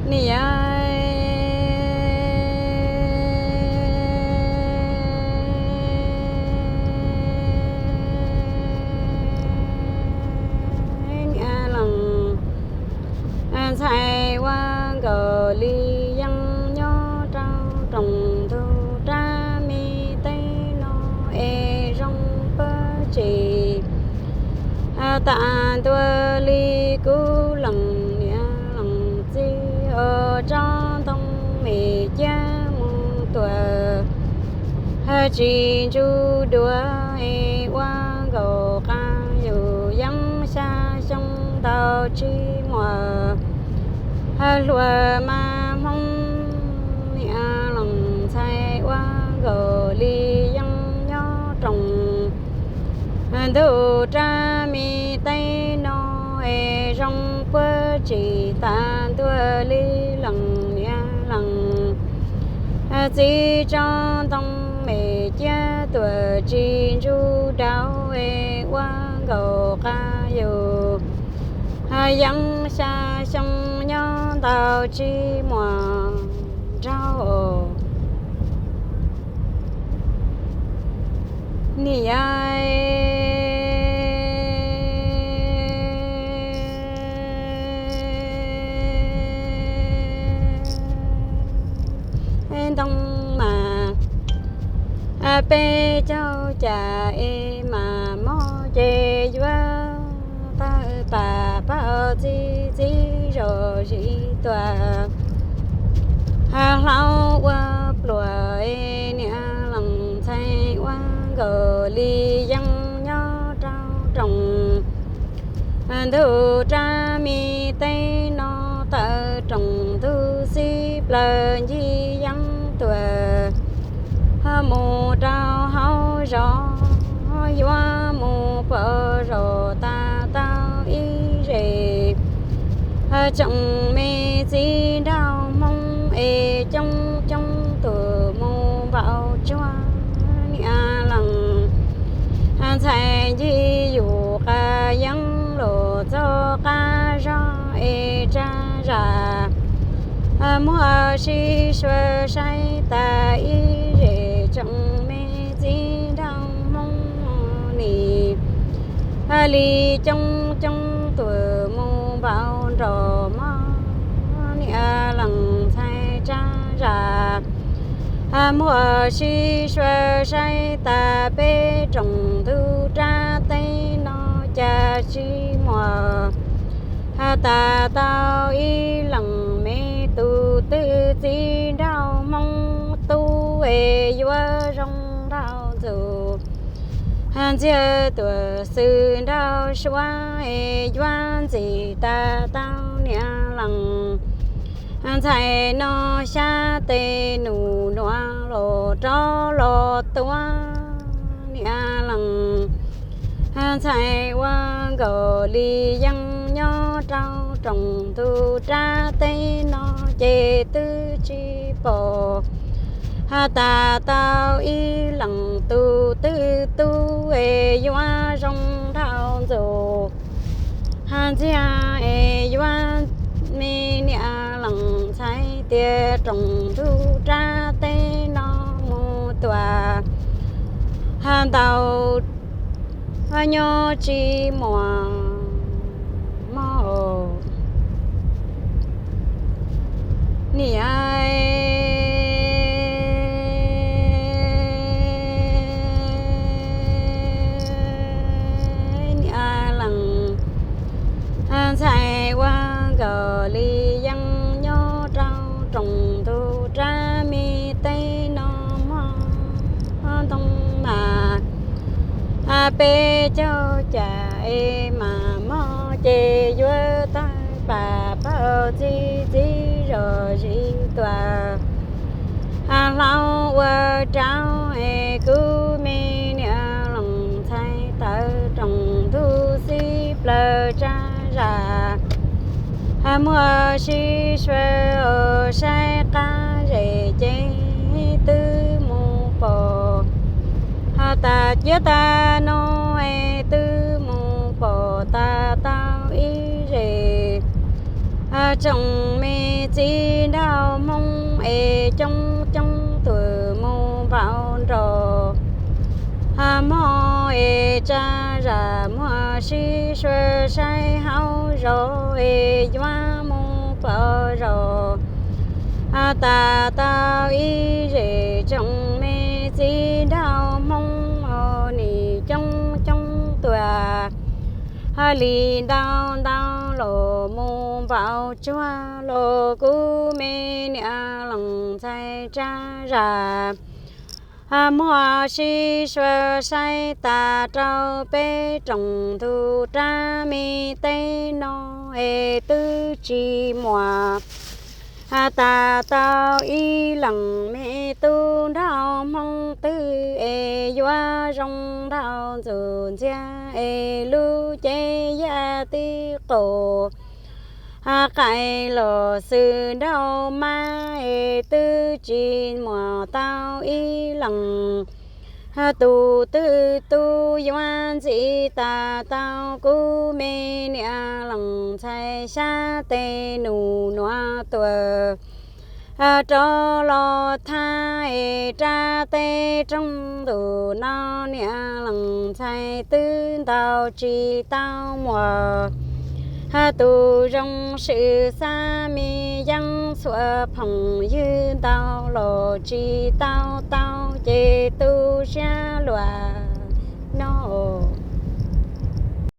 Niam yau, niam lees ntxhais ua nkaus li yeej nyob rau rooj ntug rab me teb no es zoo puag tsis tas ntua li. Kuv lees niam lees txiv ua tsob ntoo me ciab mus tuam tsis ntsuj duav es ua nkaus qab yus yeeb xya xyoo ntau tsis muaj hluas mas Hmoob. Niam lees ntxhais ua nkaus li yeej nyob rooj ntug rab me teb no es zoo puag tsis tas ntua li. Lees niam lees txiv tsob ntoo me ciab tuam tsis ntsuj duav es ua nkaus qab yus yeeb xya xyoo nyob ntau tsis muaj nraug. Niam yau, ntoo mas peb caug cas es mas mob ces yuav tawg pam pab txi txiv zos zis tuam hlau ua pluas. Niam lees ntxhais ua nkaus li yeej nyob rau rooj ntug rab me teb no, tawm rooj ntug xib plaws ncig yeeb tuam mus rau hauv zos, yuav mus pom zos tas tau ib zes tsoom me txiv nraug Hmoob es coob coob tus mus npaum tsuag. Niam lees ntxhais ncig yus qab yeeb los txog qab zog es tsa zam muab sib suav saib tas ib zes tsoom me txiv nraug Hmoob nim li coob coob tus mus npaum nrog mob. Niam lees ntxhais tsa zam muab sib suav saib tas peb rooj ntug rab teb no cas tsis muaj tas tau ib leej me tub twg. Txiv nraug Hmoob tub es yuav zoo nraug ntxuav, ntxiag tuam xwm nraug suav es yuav ntxim tas tau. Niam lees ntxhais no xyab tes num nuav los rov los tuav. Niam lees ntxhais ua nkaus li yeej nyob rau rooj ntug rab teb no ces twb tsis pom tas tau ib leej tub twg. Tub es yuav zoo nraug ntxuav, ntxiag es yuav me. Niam lees ntxhais tias rooj ntug rab teb no mus tuam ntau nyob tsis muaj mob. Niam, niam lees ntxhais ua nkaus li yeej nyob rau rooj ntug rab me teb no mob ntoo mas peb caug cas es mas mob ces yuav tawg pam pab txi txiv zos zis tuam hlau ua rau es kuv me. Niam lees ntxhais tawm rooj ntug xib plaws tsa zam muab sib suav saib qab zes ces twb mus pom tas ciav tas no es twb mus pom tas tau ib zes Tsoom me txiv nraug Hmoob es coob coob tus mus npaum nrog mog es tsa zam muag sib suav saib hauv zos es yuav mus pom zos. Tas tau ib zes tsoom me txiv nraug Hmoob nim coob coob tuaj li ntau ntau los mus npaum tsuag los kuv me niam leej ntxhais tsa zam muag sib suav saib tas rau peb rooj ntug rab me teb no es twb tsis muaj tas tau ib leej me tub nraug Hmoob twg es yuav zoo nraug ntxuj ntxiag es lub cev yaj tib qus qaij los xwm nraug mab es twb tsis muaj tau ib leej tus twg tub yuav ntxiv tas tau kuv me niam leej ntxhais xyab tes nus nuav tuaj rov los thab es rab teb rooj ntuj no niam leej ntxhais twb ntaus tsis tau muaj tus zoo swm xab me yeeb txhua phooj ywg ntaus los tsis tau tau ces tu siab luag no.